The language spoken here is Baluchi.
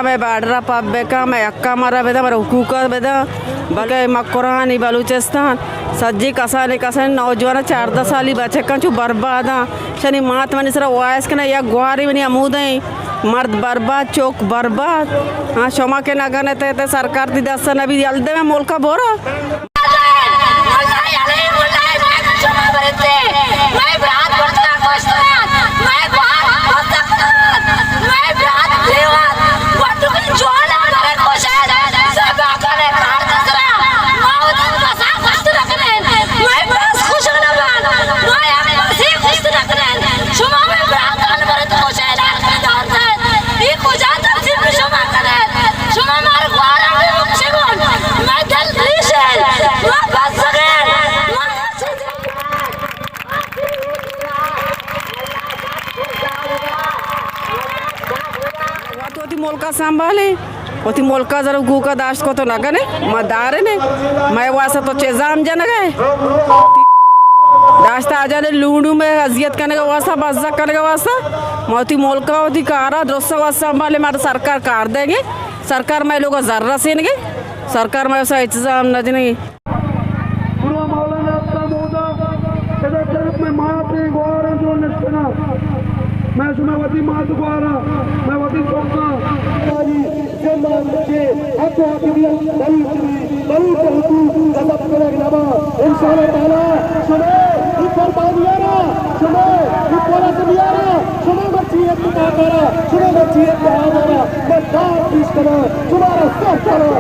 مئے بارڈر ءَ پبکاں، مئے حقاں مارا بداں، مارا حقوق ءَ بداں، بلکہ مکرانی بلوچستان سجی کسانیں کسانیں نوجوان چاردہ سالی بچکاں چو برباداں۔ شنی مات منی سرا وائس کناں، یک گوارے منی ہمودیں، مرد برباد، چوک برباد۔ ہاں، شما کہ نہ کنت، تے سرکار تی دست نبی، یل دے مئے ملک ءَ برو۔ مئے برات برتگ ءَ کشتگ ءَ، مئے گوار بزگ اتگ ءَ، مئے برات دیوان گڈکیں جوان ءَ مارا کشگ ءَ، سباکان ءَ کار دزرا، ما وتی بس ءَ کشت نہ کنیں، مئے بس کشگ نہ بنت، ما یک بسے کشت نہ کنیں۔ شما مئے براتاں برت کشگ ءَ، لعنت دار ات۔ اے کجا تقسیم شما کنت؟ شما مارا گوارا بکشگ ءَ، مئے دل ریش انت، ما بزگ ایں، ما وت وتی ملک ءَ سنبھالیں، وتی ملک ءَ زر حقوق ءَ داشت کو تو نہ کنے، ما دارنے، مئے واسطہ تو چے زام جنگ ءَ داشت آ جانے لونڈو مئے اذیت کنگ ءَ واسطہ، بزگ کنگ ءَ واسطہ، ما وتی ملک ءَ وتی کار ءَ درست ءَ واسطہ سنبھالیں، مارا سرکار کار دئیگ ءَ، سرکار مئے لوگ ءَ زر رسینگ ءَ، سرکار مئے واسطہ ہچ زام نہ جنگ ءَ۔ گڑا مولانا عبدالمودا ادا طرف میں مات گوارا جو نشتنا، میں شما وتی مات گوارا، میں وتی چوکا۔ ساری زندان بچے، حق و حقیقی، بلوچ بی، بلوچ حقوق غصب کنگ نبا۔ انشاءاللہ تعالی شما ای قربانیانا، شما ای قربانیانا، شما مرچی اتحاد دارا، شما مرچی اتحاد دارا، میں داد پیش کنا، شما را سخت کنا۔